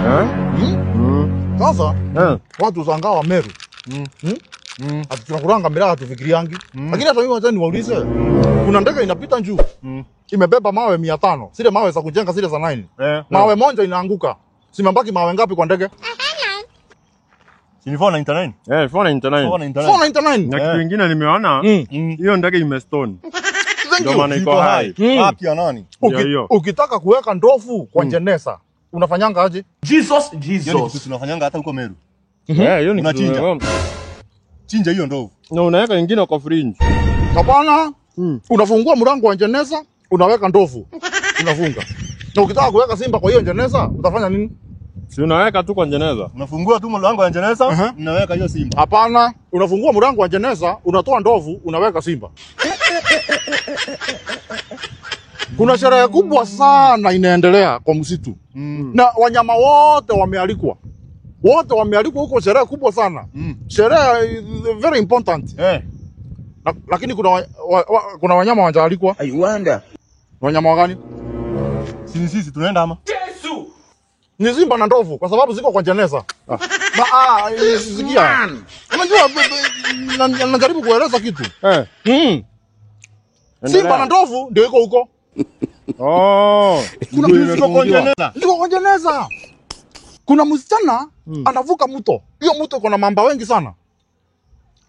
Eh? Sasa Eh. watu sangaa wa Meru. Ati tunakulanga miraa hatufikiriangi. Lakini hata mimi wacha niwaulize. Kuna ndege inapita juu. Imebeba mawe 500. Zile mawe za kujenga zile za 9. Eh. Mawe moja inaanguka. Simebaki mawe ngapi kwa ndege? Si ni 499? Eh, 499. 499. 499. Na kitu kingine nimeona hiyo ndege imestone. Thank Ndio you. maana iko hai. Wapi ya nani? Ndio hiyo. Ukitaka kuweka ndovu kwa jeneza, unafanyanga aje? Jesus, Hiyo ni kitu Jesus. tunafanyanga hata huko Meru. Eh, hiyo ni kitu. Unachinja. Chinja hiyo ndovu. Na unaweka ingine kwa fridge. Hapana. Unafungua mlango wa jeneza, unaweka ndovu. Unafunga. Na ukitaka kuweka simba kwa hiyo jeneza, utafanya nini? Si unaweka tu kwa jeneza. Unafungua tu mlango wa jeneza, unaweka hiyo simba. Hapana, unafungua mlango wa jeneza, unatoa ndovu, unaweka simba. Kuna sherehe kubwa sana inaendelea kwa msitu. Na wanyama wote wamealikwa. Wote wamealikwa huko, sherehe kubwa sana. Sherehe very important. Eh. Lakini kuna kuna wanyama wajaalikwa. I wonder. Wanyama gani? Si sisi tunaenda ama? Jesus. Ni simba na ndovu kwa sababu ziko kwa jeneza. Sikia. Unajua najaribu kueleza kitu. Eh. Simba na ndovu ndio iko huko. Oh. Kuna Ziko kwa jeneza. Ziko kwa jeneza. Kuna msichana anavuka mto. Hiyo mto iko na mamba wengi sana.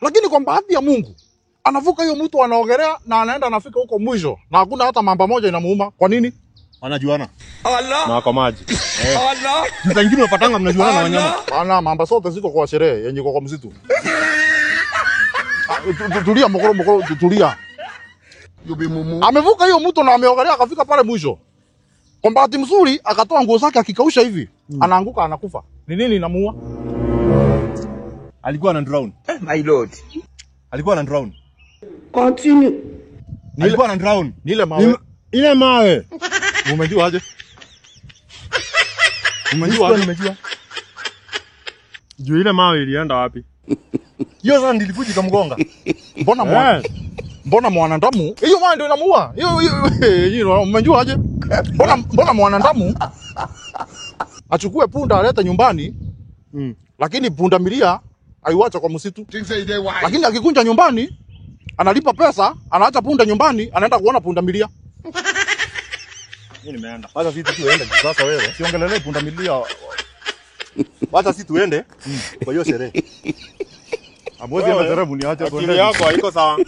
Lakini kwa bahati ya Mungu anavuka hiyo mto, anaogelea na anaenda anafika huko mwisho na hakuna hata mamba moja inamuuma. Kwa nini? Wanajuana. Allah. Na kwa maji. Allah. Sasa nyingine unapatanga mnajuana na wanyama. Bana, mamba zote ziko kwa sherehe yenye iko kwa msitu. Tulia mokoro mokoro, tulia. Amevuka hiyo mto na ameogelea akafika pale mwisho. Kwa bahati mzuri akatoa nguo zake akikausha hivi, anaanguka anakufa. Ni nini inamuua? Alikuwa ana drown. My Lord. Alikuwa ana drown. Continue. Alikuwa ana drown. Ni ile mawe. Ile mawe. Umejua aje? Umejua aje? Nimejua. Juu ile mawe ilienda wapi? Hiyo sasa ndilikuja ikamgonga. Mbona mbona mwanadamu? Hiyo mawe ndio inamuua. Hiyo hiyo umejua aje? Mbona mwanadamu achukue punda alete nyumbani? Lakini punda milia aiwacha kwa msitu. Lakini akikunja nyumbani analipa pesa, anaacha punda nyumbani, anaenda kuona punda milia. Mimi nimeenda. Wacha sisi tuende sasa wewe. Siongelelee punda milia. Wacha sisi tuende kwa hiyo sherehe. Amwezi enda sherehe mniache Akili tuende. yako haiko sawa.